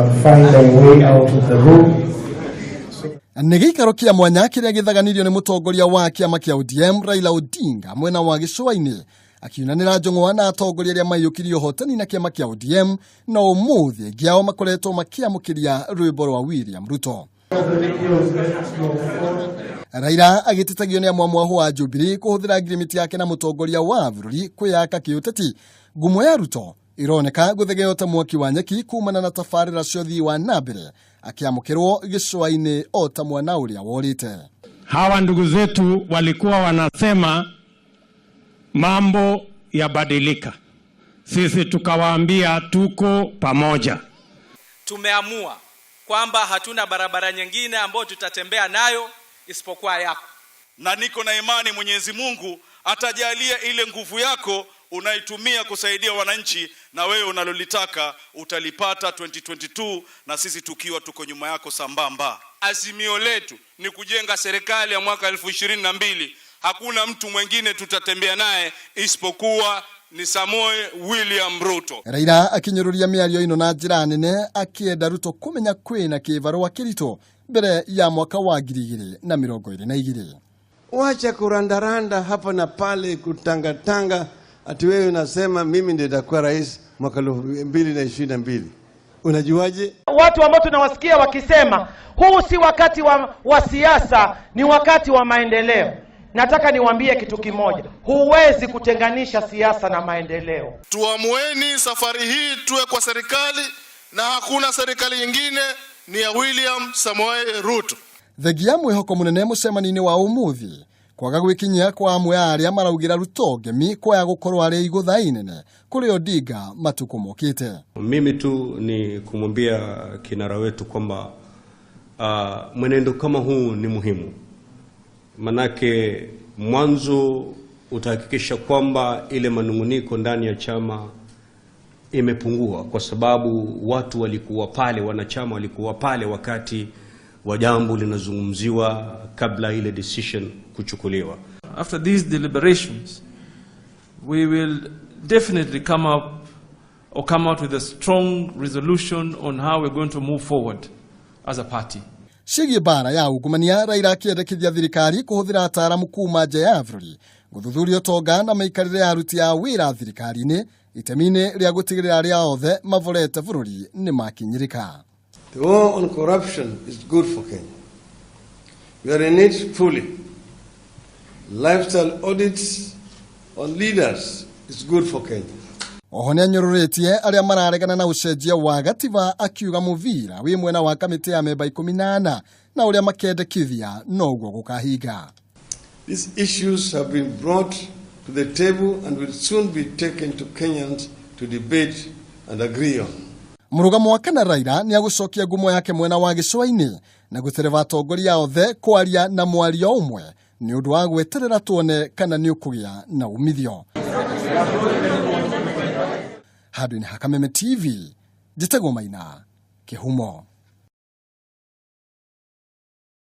Find a way out of the room. Nĩ gĩikaro kĩa mwanya kĩrĩa gĩthaganirio nĩ mũtongoria wa kĩama kĩa ODM Raila Odinga mwena wa gĩcũa-inĩ, akiunanĩra njũng'wa na atongoria arĩa maiyũkirie ũhotani na kĩama kĩa ODM, na ũmũthĩ aingĩ ao makoretwo makĩamũkĩria rwĩmbo rwa William Ruto. Raila agĩtetagio nĩ amwe mwahũ wa Jubilee kũhũthĩra ngirimiti yake na mũtongoria wa bũrũri kwĩyaka kĩũteti. Ngumo ya Ruto ironeka gũthegeo ta mwaki wa nyeki kumana na tabarĩra cia ũthii wa na mbere, akĩamũkĩrwo gĩcũa-inĩ o ta mwana ũrĩa worĩte. Hawa ndugu zetu walikuwa wanasema mambo yabadilika, sisi tukawaambia tuko pamoja. Tumeamua kwamba hatuna barabara nyingine ambayo tutatembea nayo isipokuwa yako. Na niko na imani Mwenyezi Mungu atajalia ile nguvu yako unaitumia kusaidia wananchi, na wewe unalolitaka utalipata 2022, na sisi tukiwa tuko nyuma yako sambamba. Azimio letu ni kujenga serikali ya mwaka 2022. Hakuna mtu mwingine tutatembea naye isipokuwa ni Samoei William Ruto. Raila akinyũrũria mĩario ĩno na njĩra nene, akĩenda Ruto kũmenya kwĩna kĩbarũa kĩritũ mbere ya mwaka wa 2022. Wacha kurandaranda hapa na pale, kutangatanga, ati wewe unasema mimi ndiye nitakuwa rais mwaka 2022. Unajuaje? Watu ambao tunawasikia wakisema huu si wakati wa siasa, ni wakati wa maendeleo. Nataka niwaambie kitu kimoja, huwezi kutenganisha siasa na maendeleo. Tuamueni safari hii tuwe kwa serikali, na hakuna serikali nyingine, ni ya William Samoei Ruto. Thengia mwĩhoko mũnene mũcemanio-inĩ wa ũmũthĩ, kwaga gwĩkinyia kwa amwe a arĩa maraugĩra Ruto ngemi kwaya gũkorwo arĩ igũtha inene kũrĩ Odinga matukũ mokĩte. Mimi tu ni kumwambia kinara wetu kwamba mwenendo kama huu ni muhimu, manake mwanzo utahakikisha kwamba ile manunguniko ndani ya chama imepungua, kwa sababu watu walikuwa pale, wanachama walikuwa pale wakati wa jambo linazungumziwa kabla ile decision kuchukuliwa. After these deliberations, we will definitely come up or come out with a strong resolution on how we're going to move forward as a party. Ciĩgiĩ mbara ya ungumania, Raila akĩendekithia thirikari kũhũthĩra ataaramu kuma nja ya bũrũri gũthuthuria ũtonga na mĩikarĩre ya aruti a wĩra thirikari-inĩ, itemi-inĩ rĩa gũtigĩrĩra arĩa othe maborete bũrũri nĩ makinyĩrĩka. The war on corruption is good for Kenya. We are in it fully. Lifestyle audits on leaders is good for Kenya. Oho nĩ anyũrũrĩtie arĩa mararegana na ũcenjia wa gatiba, akiuga mũbira wĩ mwena wa kamĩtĩ ya memba 14 na ũrĩa makendekithia noguo gũkahinga. These issues have been brought to the table and will soon be taken to Kenyans to debate and agree on. Mũrũgamo wa kana, Raila nĩ agũcokia ngumo yake mwena wa gĩcũa-inĩ na gũtereba atongoria othe kwaria na mwario ũmwe, nĩ ũndũ wa gweterera tuone kana nĩ ũkũgĩa na umithio. Handũ-inĩ ha Kameme TV, njĩtagwo Maina Kĩhumo.